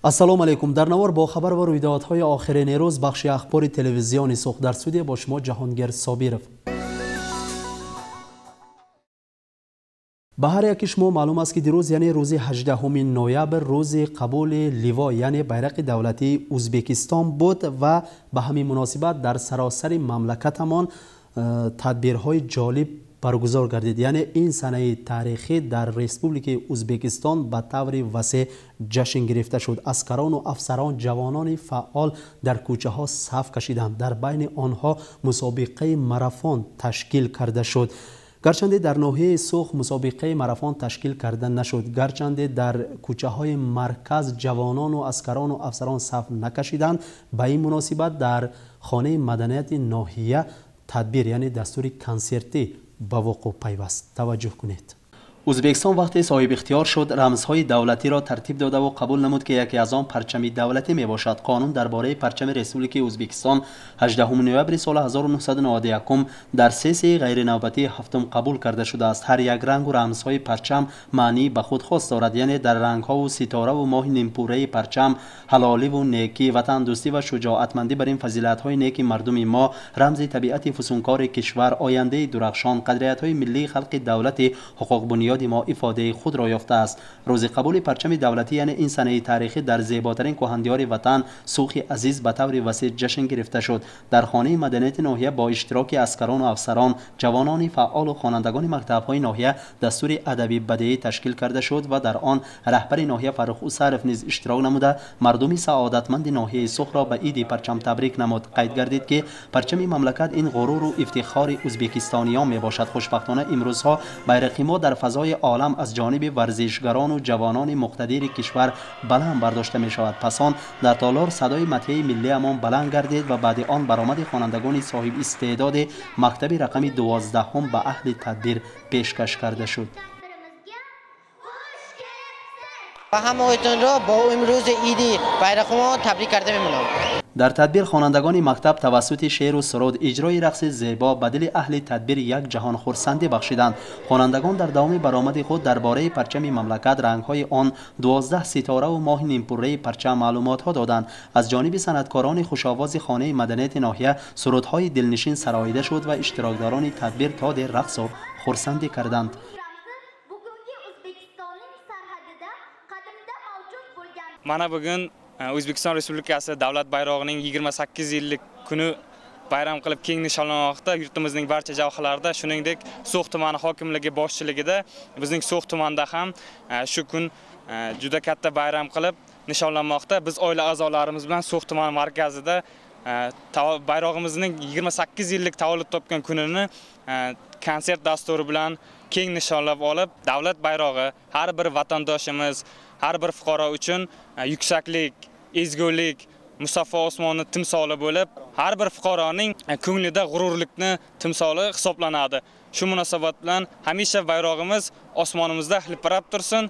Ассалому алайкум. Дар навор бо хабар ва рӯйдодҳои охирини рӯз бахши ахбори телевизиони Суғд. Дар студия бо шумо Ҷаҳонгир Собиров. Ба ҳар яки шумо маълум аст, ки дирӯз, яъне рӯзи 18 ноябр, рӯзи қабули ливо, яъне байрақи давлатии Ӯзбекистон буд ва ба ҳамин муносибат дар саросари мамлакатамон тадбирҳои ҷолиб баргузор гардид. Яъне ин санаи таърихӣ дар Республикаи Ӯзбекистон ба таври васеъ ҷашн гирифта шуд. Аскарону афсарон, ҷавонони фаъол дар кӯчаҳо саф кашиданд. Дар байни онҳо мусобиқаи марафон ташкил карда шуд. Гарчанде дар ноҳияи Суғд мусобиқаи марафон ташкил карда нашуд, гарчанде дар кӯчаҳои марказ ҷавонону аскарону афсарон саф накашиданд, ба ин муносибат дар хонаи маданияти ноҳия тадбир, яъне дастури консертӣ ба вуқӯъ пайваст. Таваҷҷӯҳ кунед. Ӯзбекистон вақте соҳибихтиёр шуд, рамзҳои давлатиро тартиб додаву қабул намуд, ки яке аз он парчами давлатӣ мебошад. Қонун дар бораи парчами Республикаи Ӯзбекистон 18 ноябри соли 1991 дар сессияи ғайринавбатии ҳафтум қабул карда шудааст. Ҳар як рангу рамзҳои парчам маънии ба худ хос дорад, яъне дар рангҳову ситораву моҳи нимпураи парчам ҳалоливу некӣ, ватандӯстӣ ва шуҷоатмандӣ бар ин фазилатҳои неки мардуми мо, рамзи табиати фусункори кишвар, ояндаи дурахшон, қадриятҳои миллии халқи давлати ҳуқуқбунёд мо ифодаи худро ёфтааст. Рӯзи қабули парчами давлатӣ, яъне ин санаи таърихӣ, дар зеботарин кӯҳандиёри ватан Суғди азиз ба таври васеъ ҷашн гирифта шуд. Дар хонаи маданияти ноҳия бо иштироки аскарону афсарон, ҷавонони фаъолу хонандагони мактабҳои ноҳия дастури адабӣ бадеӣ ташкил карда шуд ва дар он раҳбари ноҳия Фаррух Усаров низ иштирок намуда мардуми саодатманди ноҳияи Суғдро ба иди парчам табрик намуд. Қайд гардид, ки парчами мамлакат ин ғуруру ифтихори ӯзбекистониён мебошад. Хушбахтона имрӯзҳо байрақи мо дар фазои олам аз ҷониби варзишгарону ҷавонони муқтадири кишвар баланд бардошта мешавад. Пас он дар толор садои матҳияи миллиамон баланд гардид ва баъди он баромади хонандагони соҳиб истеъдоди мактаби рақами 12 ба аҳли тадбир пешкаш карда шуд. Ва ҳамаҳоятонро бо имрӯзи иди байрақи табрик карда мемонам. Дар тадбир хонандагони мактаб тавассути шеъру суруд, иҷрои рақси зебо ба дили аҳли тадбир як ҷаҳон хурсандӣ бахшиданд. Хонандагон дар давоми баромади худ дар бораи парчами мамлакат, рангҳои он, 12 ситораву моҳи нимпурраи парчам маълумотҳо доданд. Аз ҷониби санъаткорони хушовози хонаи маданияти ноҳия сурудҳои дилнишин сароида шуд ва иштирокдорони тадбир то дер рақсу хурсандӣ карданд. Mana bugun O'zbekiston Respublikasi davlat bayrog'ining 28 yillik kuni bayram qilib keng nishonlanmoqda. Yurtimizning barcha jabhalarida, shuningdek So'x tumani hokimligi boshchiligida bizning So'x tumanida ham shu kun juda katta bayram qilib nishonlanmoqda. Biz oila a'zolarimiz bilan So'x tumani markazida bayrog'imizning 28 yillik tavallud topgan kunini konsert dasturi bilan keng nishonlab olib, davlat bayrog'i har bir vatandoshimiz, har bir fuqaro uchun yuksaklik, ezgulik, musaffo osmonni timsoli bo'lib, har bir fuqaroning ko'nglida g'ururlikni timsoli hisoblanadi. Shu munosabat bilan hamisha bayrog'imiz osmonimizda hilpirab tursin.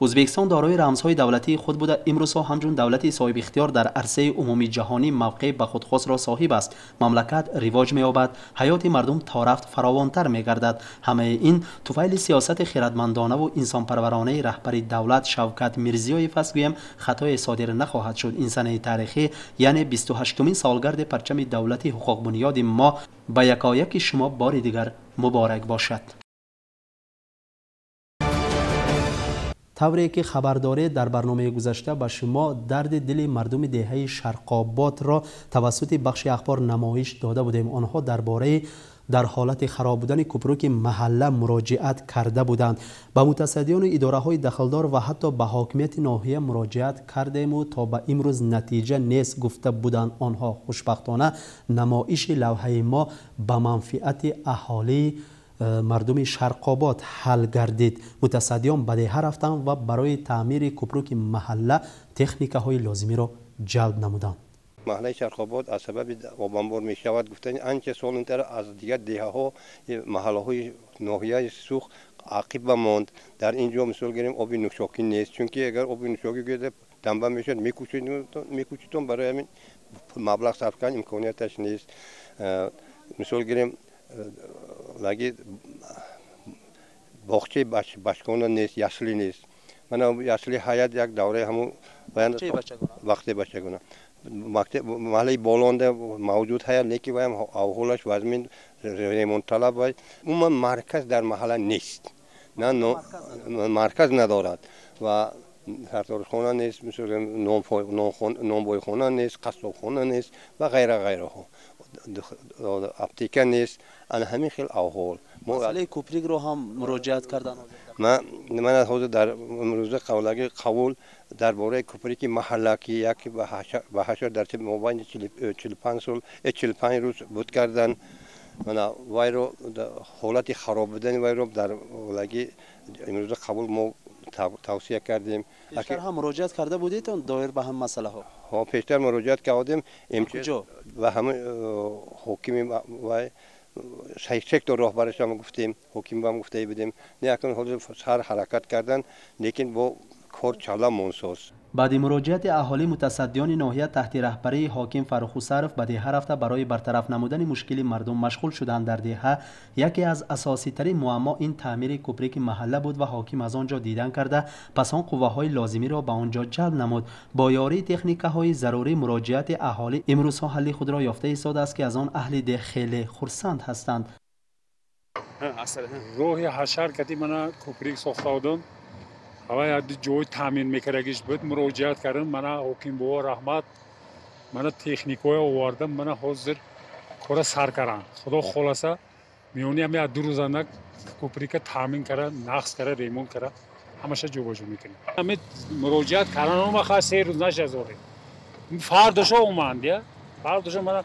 Ӯзбекистон дорои рамзҳои давлатии худ буда, имрӯзҳо ҳамчун давлати соҳибихтиёр дар арсаи умумии ҷаҳонӣ мавқеъ ба худхосро соҳиб аст. Мамлакат ривоҷ меёбад, ҳаёти мардум торафт фаровонтар мегардад. Ҳамаи ин туфайли сиёсати хиратмандонаву инсонпарваронаи раҳбари давлат Шавкат Мирзиёев аст, гӯем хатое содир нахоҳад шуд. Ин санаи таърихӣ, яъне 28-умин солгарди парчами давлати ҳуқуқбунёди мо ба якояки шумо бори дигар муборак бошад. Тавре ки хабардоред, дар барномаи гузашта ба шумо дарди дили мардуми деҳаи Шарқободро тавассути бахши ахбор намоиш дода будем. Онҳо дар бораи дар ҳолати хароб будани кӯпруки маҳалла муроҷиат карда буданд. Ба мутасаддиёну идораҳои дахлдор ва ҳатто ба ҳокимияти ноҳия муроҷиат кардему то ба имрӯз натиҷа нест, гуфта буданд онҳо. Хушбахтона намоиши лавҳаи мо ба манфиати аҳолии мардуми Шарқобод ҳал гардид. Мутасаддиён ба деҳа рафтанд ва барои таъмири кӯпруки маҳалла техникаҳои лозимиро ҷалб намуданд. Маҳаллаи Шарқобод аз сабаби обанбор мешавад гуфтани анча солинтар аз дигар деҳаҳо, маҳаллаҳои ноҳияи Суғд ақиб монд. Дар ин ҷо мисол гирем оби нӯшокӣ нест, чунки агар оби нӯшокӣ гирда танба мешавад, мекӯчитон, барои ҳамин маблағ сарф кардан имконияташ нест. Мисол гирем лаги боғчаи бачкона нест, ясли нест. Мана асли ҳаят як давраи ҳамун вақти бачагона мактаб маҳаллаи болонда мавҷуд ҳаят, лекин ваям авҳолаш вазмин, ремонтталаб. Вай умуман марказ дар маҳалла нест, на марказ надорад ва сарторхона нест, нонбойхона нест, қассобхона нест ва ғайра ғайраҳо, аптека нест. Ана ҳамин хел авҳол. Масъалаи кӯприкро ҳам муроҷиат кардан. Ман ҳозир дар имрӯза қавлаги қабул дар бораи кӯприки маҳалла, ки як ба ҳашар дар мобайни 45 сол, 45 рӯз буд кардан, мана вайро ҳолати хароб будани вайро дар влаги имрӯза қабул мо тавсия кардем. Пештар ҳам муроҷиат карда будед доир ба ҳам масъалаҳо? Ҳо, пештар муроҷиат кардем ва ҳамин ҳокими вай сектор роҳбарашам гуфтем, ҳокимам гуфта будем. Не, акнун ҳозир сар ҳаракат кардан, лекин бо кор чала монсоз. Баъди муроҷиати аҳолӣ мутасаддиёни ноҳия таҳти раҳбарии ҳоким Фаррух Ҳусаров ба деҳа рафта барои бартараф намудани мушкили мардум машғул шуданд. Дар деҳа яке аз асоситарин муаммо ин таъмири кӯприки маҳалла буд ва ҳоким аз он ҷо дидан карда, пас он қувваҳои лозимиро ба он ҷо ҷалб намуд. Бо ёрии техникаҳои зарурӣ муроҷиати аҳолӣ имрӯзҳо ҳалли худро ёфта истодааст, ки аз он аҳли деҳ хеле хурсанд ҳастанд. Роҳи ҳашар кати мана кӯприк сохта будам, ҳава як ҷой таъмин мекардагиш буд. Муроҷиат кардам, мана ҳоким бобо раҳмат, мана техникҳоя овардам, мана ҳозир кора сар кардан. Худо холаса, миёни ҳами як ду рӯзанак кӯприка таъмин кара, нақс кара, ремонт кара, ҳамаша ҷобаҷо мекунем. Ҳами муроҷиат кардан омаха 3 рӯз нашазоре, фардошо оманд, я фардошо мана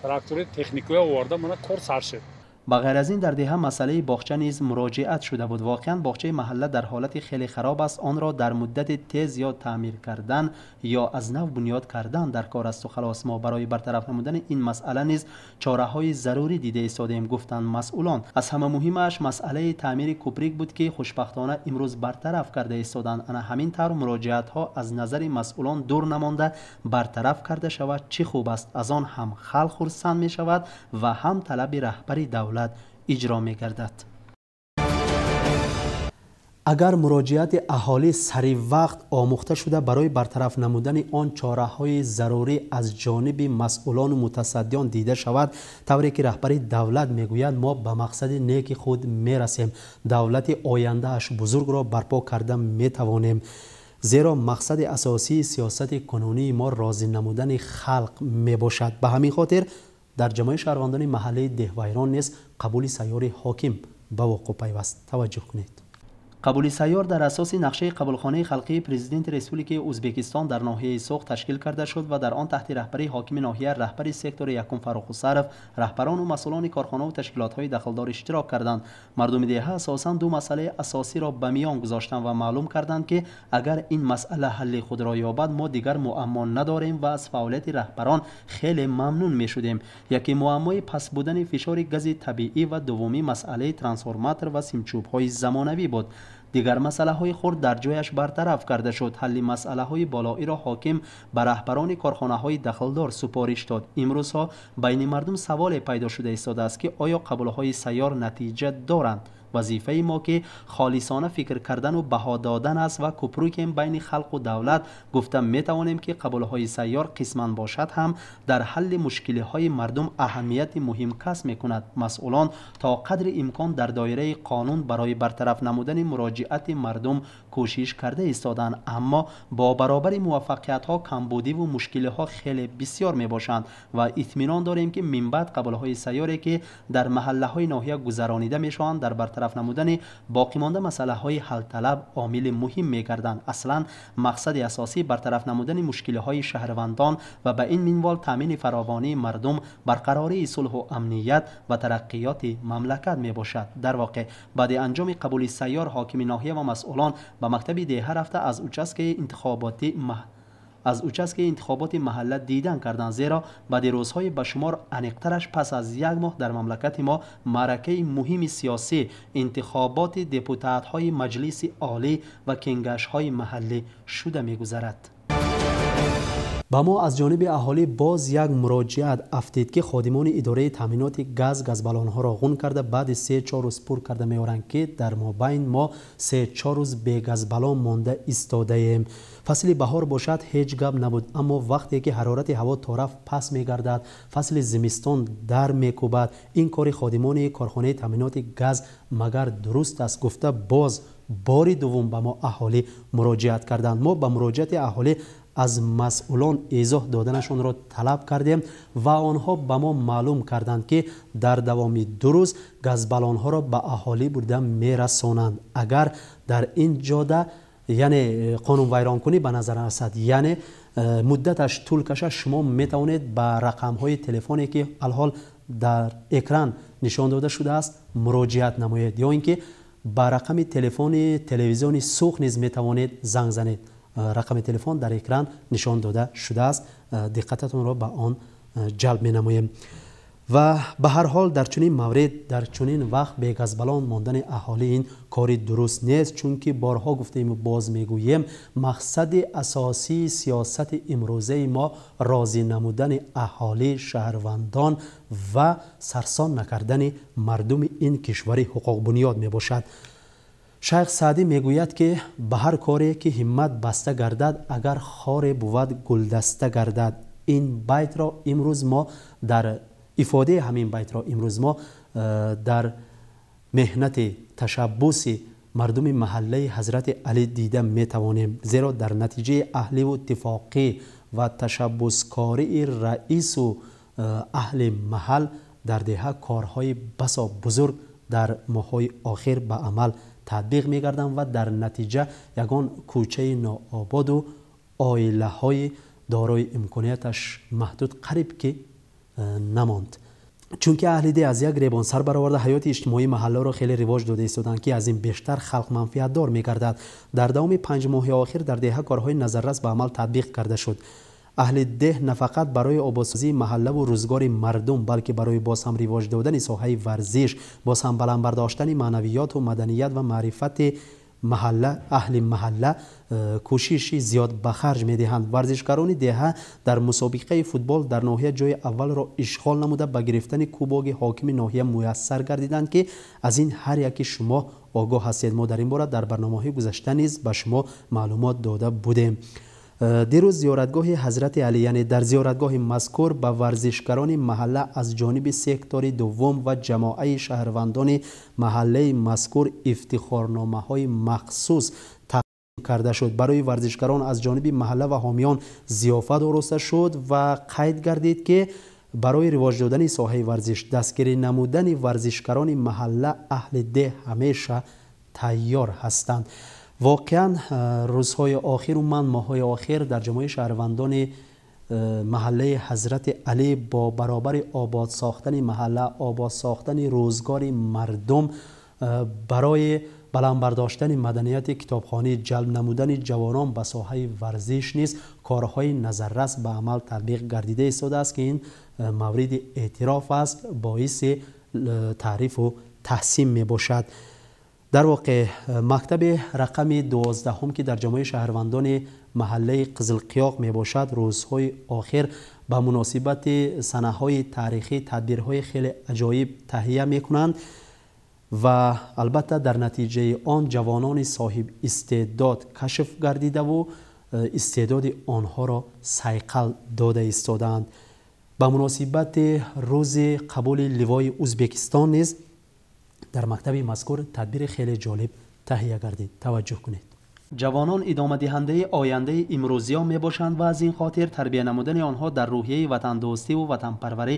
трактори техникҳоя овардам, мана кор сар шуд. Ба ғайр аз ин дар деҳа масъалаи боғча низ муроҷиат шуда буд. Воқеан боғчаи маҳалла дар ҳолати хеле хароб аст. Онро дар муддати тез ё таъмир кардан ё аз нав бунёд кардан дар кор асту халос. Мо барои бартараф намудани ин масъала низ чораҳои зарурӣ дида истодем, гуфтанд масъулон. Аз ҳама муҳимаш масъалаи таъмири кӯприк буд, ки хушбахтона имрӯз бартараф карда истоданд. Ана ҳамин тавр муроҷиатҳо аз назари масъулон дур намонда бартараф карда шавад, чӣ хуб аст. Аз он ҳам халқ хурсанд мешавад ва ҳам талаби раҳбари давлат иҷро мегардад. Агар муроҷиати аҳолӣ сари вақт омӯхта шуда барои бартараф намудани он чораҳои зарурӣ аз ҷониби масъулону мутасаддиён дида шавад, тавре ки раҳбари давлат мегӯяд, мо ба мақсади неки худ мерасем, давлати ояндааш бузургро барпо карда метавонем. Зеро мақсади асосии сиёсати кунунии мо розӣ намудани халқ мебошад. Ба ҳамин хотир дар ҷамъи шаҳрвандони маҳаллаи Деҳвайрон низ қабули сайёри ҳоким ба вуқӯъ пайваст. Таваҷҷӯҳ кунед. Қабули сайёр дар асоси нақшаи қабулхонаи халқии президенти Республикаи Ӯзбекистон дар ноҳияи Суғд ташкил карда шуд ва дар он таҳти раҳбарии ҳокими ноҳия, раҳбари сектори якум Фаррух Ҳусаров, раҳбарону масъулони корхонаву ташкилотҳои дахлдор иштирок карданд. Мардуми деҳа асосан ду масъалаи асосиро ба миён гузоштанд ва маълум карданд, ки агар ин масъала ҳалли худро ёбад, мо дигар муаммо надорем ва аз фаъолияти раҳбарон хеле мамнун мешудем. Яке муаммои паст будани фишори гази табиӣ ва дуввумӣ масъалаи трансформатор ва симчӯбҳои замонавӣ буд. Дигар масъалаҳои хурд дар ҷояш бартараф карда шуд. Ҳалли масъалаҳои болоиро ҳоким ба раҳбарони корхонаҳои дахлдор супориш дод. Имрӯзҳо байни мардум саволе пайдо шуда истодааст, ки оё қабулҳои сайёр натиҷа доранд? Вазифаи мо ки холисона фикр кардану баҳо додан аст ва кӯпрукем байни халқу давлат, гуфта метавонем, ки қабулҳои сайёр қисман бошад ҳам дар ҳалли мушкилиҳои мардум аҳамияти муҳим касб мекунад. Масъулон то қадри имкон дар доираи қонун барои бартараф намудани муроҷиати мардум кӯшиш карда истоданд, аммо бо баробари муваффақиятҳо камбудиву мушкилиҳо хеле бисёр мебошанд ва итминон дорем, ки минбаъд қабулҳои сайёре ки дар маҳаллаҳои ноҳия гузаронида мешаванд, дар бартараф намудани боқимонда масъалаҳои ҳалталаб омили муҳим мегарданд. Аслан мақсади асосӣ бартараф намудани мушкилиҳои шаҳрвандон ва ба ин минвол таъмини фаровонии мардум, барқарории сулҳу амният ва тараққиёти мамлакат мебошад. Дар воқеъ баъди анҷоми қабули сайёр ҳокими ноҳия ва масъулон ба мактаби деҳа рафта аз участкаи интихоботи маҳалла дидан карданд, зеро баъди рӯзҳои ба шумор, аниқтараш пас аз як моҳ, дар мамлакати мо маъракаи муҳими сиёсӣ, интихоботи депутатҳои Маҷлиси Олӣ ва кенгашҳои маҳаллӣ шуда мегузарад. Ба мо аз ҷониби аҳолӣ боз як муроҷиат афтид, ки ходимони идораи таъминоти газ газбаллонҳоро ғун карда, баъди 3-4 рӯз пур карда меоранд, ки дар мобайн мо 3-4 рӯз бе газбаллон монда истодаем. Фасли баҳор бошад, ҳеҷ гап набуд, аммо вақте ки ҳарорати ҳаво торафт паст мегардад, фасли зимистон дар мекӯбад, ин кори ходимони корхонаи таъминоти газ магар дуруст аст, гуфта боз бори дуввум ба мо аҳолӣ муроҷиат карданд. Мо ба муроҷиати аҳолӣ аз масъулон эзоҳ доданашонро талаб кардем ва онҳо ба мо маълум карданд, ки дар давоми 2 рӯз газбаллонҳоро ба аҳолӣ бурда мерасонанд. Агар дар ин ҷода, яъне қонунвайронкунӣ ба назар расад, яъне муддаташ тӯл кашад, шумо метавонед ба рақамҳои телефоне, ки алҳол дар экран нишон дода шудааст, муроҷиат намоед, ё ин ки ба рақами телефони телевизиони Суғд низ метавонед занг занед. Рақами телефон дар экран нишон дода шудааст, диққататонро ба он ҷалб менамоем. Ва ба ҳар ҳол дар чунин маврид, дар чунин вақт бе газбаллон мондани аҳолӣ ин кори дуруст нест, чунки борҳо гуфтаем, боз мегӯем, мақсади асосии сиёсати имрӯзаи мо розӣ намудани аҳолӣ, шаҳрвандон ва сарсон накардани мардуми ин кишвари ҳуқуқбунёд мебошад. Шайх Саъдӣ мегӯяд, ки ба ҳар коре ки ҳиммат баста гардад, агар хоре бувад гулдаста гардад. Ин байтро имрӯз мо дар ифодаи ҳамин байтро имрӯз мо дар меҳнати ташаббуси мардуми маҳаллаи Ҳазрати Алӣ дида метавонем, зеро дар натиҷаи аҳливу иттифоқӣ ва ташаббускории раису аҳли маҳал дар деҳа корҳои басо бузург дар моҳҳои охир ба амал татбиқ мегарданд ва дар натиҷа ягон кӯчаи ноободу оилаҳои дорои имконияташ маҳдуд қариб ки намонд. Чунки аҳли деҳ аз як ребон сар бароварда ҳаёти иҷтимоии маҳалларо хеле ривоҷ дода истоданд, ки аз ин бештар халқ манфиатдор мегардад. Дар давоми 5 моҳи охир дар деҳа корҳои назаррас ба амал татбиқ карда шуд. Аҳли деҳ на фақат барои ободсозии маҳаллаву рӯзгори мардум, балки барои боз ҳам ривоҷ додани соҳаи варзиш, боз ҳам баланд бардоштани маънавиёту маданият ва маърифати маҳалла, аҳли маҳалла кӯшиши зиёд ба харҷ медиҳанд. Варзишгарони деҳа дар мусобиқаи футбол дар ноҳия ҷои аввалро ишғол намуда, ба гирифтани кубоги ҳокими ноҳия муяссар гардиданд, ки аз ин ҳар яки шумо огоҳ ҳастед. Мо дар ин бора дар барномаҳои гузашта низ ба шумо маълумот дода будем. Дирӯз зиёратгоҳи Ҳазрати Алӣ, яъне дар зиёратгоҳи мазкур ба варзишгарони маҳалла аз ҷониби сектори дуввум ва ҷамоаи шаҳрвандони маҳаллаи мазкур ифтихорномаҳои махсус тақдим карда шуд. Барои варзишгарон аз ҷониби маҳалла ва ҳомиён зиёфат ороста шуд ва қайд гардид, ки барои ривоҷ додани соҳаи варзиш, дастгирӣ намудани варзишгарони маҳалла аҳли деҳ ҳамеша тайёр ҳастанд. Воқеан рӯзҳои охир, умуман моҳҳои охир дар ҷамоаи шаҳрвандони маҳаллаи Ҳазрати Алӣ бо баробари обод сохтани маҳалла, обод сохтани рӯзгори мардум, барои баланд бардоштани маданияти китобхонӣ, ҷалб намудани ҷавонон ба соҳаи варзиш низ корҳои назаррас ба амал татбиқ гардида истодааст, ки ин мавриди эътироф аст, боиси таърифу таҳсин мебошад. Дар воқеъ мактаби рақами 12, ки дар ҷамоаи шаҳрвандони маҳаллаи Қизилқиёқ мебошад, рӯзҳои охир ба муносибати санаҳои таърихӣ тадбирҳои хеле аҷоиб таҳия мекунанд ва албатта дар натиҷаи он ҷавонони соҳиб истеъдод кашф гардидаву истеъдоди онҳоро сайқал дода истодаанд. Ба муносибати рӯзи қабули ливои Ӯзбекистон низ дар мактаби мазкур тадбири хеле ҷолиб таҳия гардид. Таваҷҷӯҳ кунед. Ҷавонон идомадиҳандаи ояндаи имрӯзиён мебошанд ва аз ин хотир тарбия намудани онҳо дар рӯҳияи ватандӯстиву ватанпарварӣ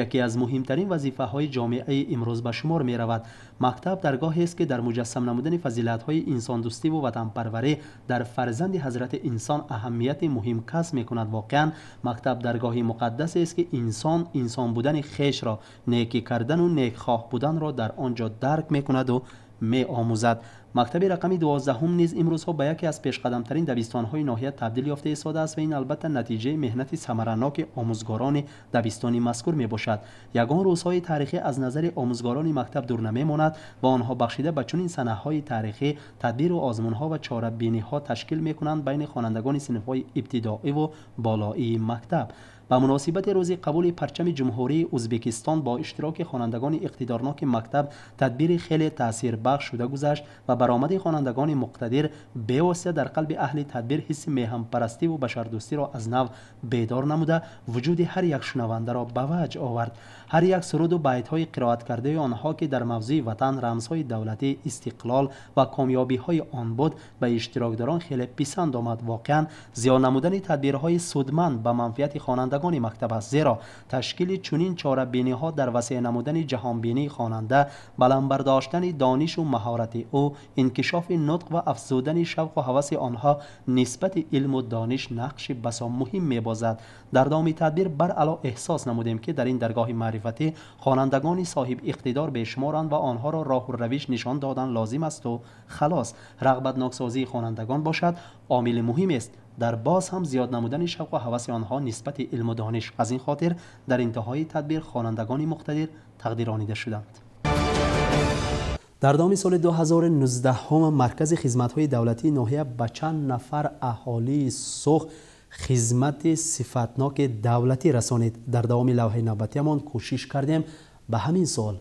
яке аз муҳимтарин вазифаҳои ҷомеаи имрӯз ба шумор меравад. Мактаб даргоҳест, ки дар муҷассам намудани фазилатҳои инсондӯстиву ватанпарварӣ дар фарзанди ҳазрати инсон аҳамияти муҳим касб мекунад. Воқеан мактаб даргоҳи муқаддасест, ки инсон инсон будани хешро, некӣ кардану некхоҳ буданро дар он ҷо дарк мекунаду меомӯзад. Мактаби рақами 12 низ имрӯзҳо ба яке аз пешқадамтарин дабистонҳои ноҳия табдил ёфта истодааст ва ин албатта натиҷаи меҳнати самараноки омӯзгорони дабистони мазкур мебошад. Ягон рӯзҳои таърихӣ аз назари омӯзгорони мактаб дур намемонад ва онҳо бахшида ба чунин санаҳои таърихӣ тадбиру озмунҳо ва чорабиниҳо ташкил мекунанд байни хонандагони синфҳои ибтидоиву болоии мактаб. Ба муносибати рӯзи қабули парчами Ҷумҳурии Ӯзбекистон бо иштироки хонандагони иқтидорноки мактаб тадбири хеле таъсирбахш шуда гузашт ва баромади хонандагони муқтадир бевосита дар қалби аҳли тадбир ҳисси меҳанпарастиву башардӯстиро аз нав бедор намуда, вуҷуди ҳар як шунавандаро ба ваҷ овард. Ҳар як суруду байтҳои қироаткардаи онҳо, ки дар мавзӯи ватан, рамзҳои давлатӣ, истиқлол ва комёбиҳои он буд, ба иштирокдорон хеле писанд омад. Воқеан, зиёд намудани тадбирҳои судманд ба манфиати хонандагони мактаб аст, зеро ташкили чунин чорабиниҳо дар васеъ намудани ҷаҳонбинии хонанда, баланд бардоштани донишу маҳорати ӯ, инкишофи нутқ ва афзудани шавқу ҳаваси онҳо нисбати илму дониш нақши басо муҳим мебозад. Дар давоми тадбир баръало эҳсос намудем, ки дар ин даргоҳи маърифатӣ хонандагони соҳиб иқтидор бешуморанд ва онҳоро роҳу равиш нишон додан лозим асту халос. Рағбатноксозии хонандагон бошад омили муҳимест дар боз ҳам зиёд намудани шавқу ҳаваси онҳо нисбати илму дониш. Аз ин хотир дар интиҳои тадбир хонандагони муқтадир тақдиронида шуданд. Дар давоми соли 2019 маркази хизматҳои давлатии ноҳия ба чанд нафар аҳолии Суғд хизмати сифатноки давлатӣ расонид. Дар давоми лавҳаи навбатиамон кӯшиш кардем ба ҳамин суол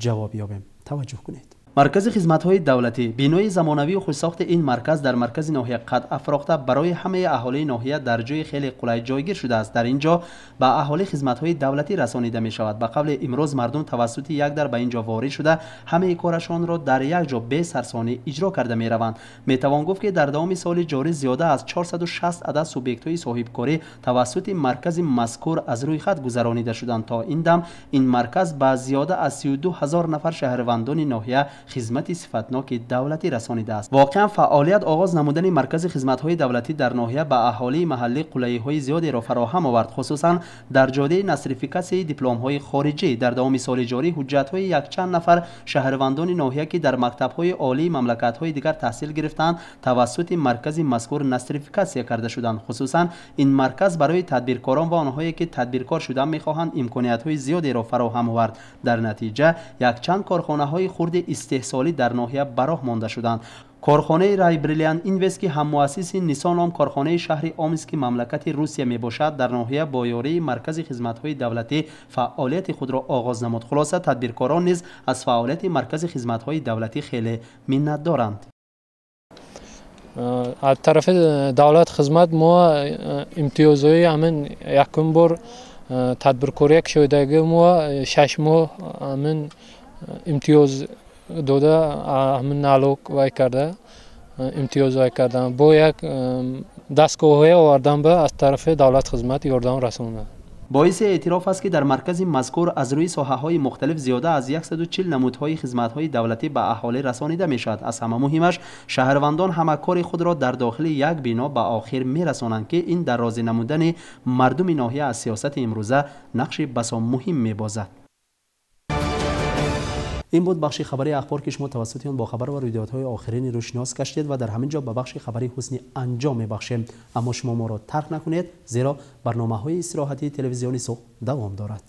ҷавоб ёбем. Таваҷҷӯҳ кунед. Маркази хизматҳои давлатӣ, бинои замонавию хушсохти ин марказ дар маркази ноҳия қад афрохта барои ҳамаи аҳолии ноҳия дар ҷои хеле қулай ҷойгир шудааст. Дар ин ҷо ба аҳолӣ хизматҳои давлатӣ расонида мешавад. Ба қавли имрӯз мардум тавассути як дар ба ин ҷо ворид шуда, ҳамаи корашонро дар як ҷо бесарсонӣ иҷро карда мераванд. Метавон гуфт, ки дар давоми соли ҷорӣ зиёда аз 460 адад субъектҳои соҳибкорӣ тавассути маркази мазкур аз рӯи хат гузаронида шуданд. То ин дам ин марказ ба зиёда аз 32 ҳазор нафар шаҳрвандони ноҳия хизмати сифатноки давлатӣ расонидааст. Воқеан, фаъолият оғоз намудани маркази хизматҳои давлатӣ дар ноҳия ба аҳолии маҳаллӣ қулайиҳои зиёдеро фароҳам овард, хусусан дар ҷодаи нострификатсияи дипломҳои хориҷӣ. Дар давоми соли ҷорӣ ҳуҷҷатҳои якчанд нафар шаҳрвандони ноҳия, ки дар мактабҳои олии мамлакатҳои дигар таҳсил гирифтаанд, тавассути маркази мазкур нострификатсия карда шуданд. Хусусан ин марказ барои тадбиркорон ва онҳое, ки тадбиркор шудан мехоҳанд, имкониятҳои зиёдеро фароҳам овард. Дар натиҷа якчанд корхонаҳои хурди истеҳсолӣ дар ноҳия ба роҳ монда шуданд. Корхонаи Рай Бриллиант Инвест, ки ҳаммуассиси Нисон ном корхонаи шаҳри Омски мамлакати Русия мебошад, дар ноҳия бо ёрии маркази хизматҳои давлатӣ фаъолияти худро оғоз намуд. Хулоса, тадбиркорон низ аз фаъолияти маркази хизматҳои давлатӣ хеле миннатдоранд. Аз тарафи давлат хизмат мо имтиёзҳои ҳамин якум бор тадбиркория кушодаги мо 6 моҳ ҳамин имтиёз дода, ҳамин налог вай карда, имтиёз вай кардан, бо як дастгоҳҳое овардан ба аз тарафи давлат хизмат ёрдам расонда. Боиси эътироф аст, ки дар маркази мазкур аз рӯи соҳаҳои мухталиф зиёда аз 140 намудҳои хизматҳои давлатӣ ба аҳолӣ расонида мешавад. Аз ҳама муҳимаш, шаҳрвандон ҳама кори худро дар дохили як бино ба охир мерасонанд, ки ин дар розӣ намудани мардуми ноҳия аз сиёсати имрӯза нақши басо муҳим мебозад. Ин буд бахши хабари ахбор, ки шумо тавассути он бо хабар ва рӯйдодҳои охирини рӯшинос гаштед ва дар ҳамин ҷо ба бахши хабари ҳусни анҷом мебахшем. Аммо шумо моро тарк накунед, зеро барномаҳои истироҳатии телевизиони Суғд давом дорад.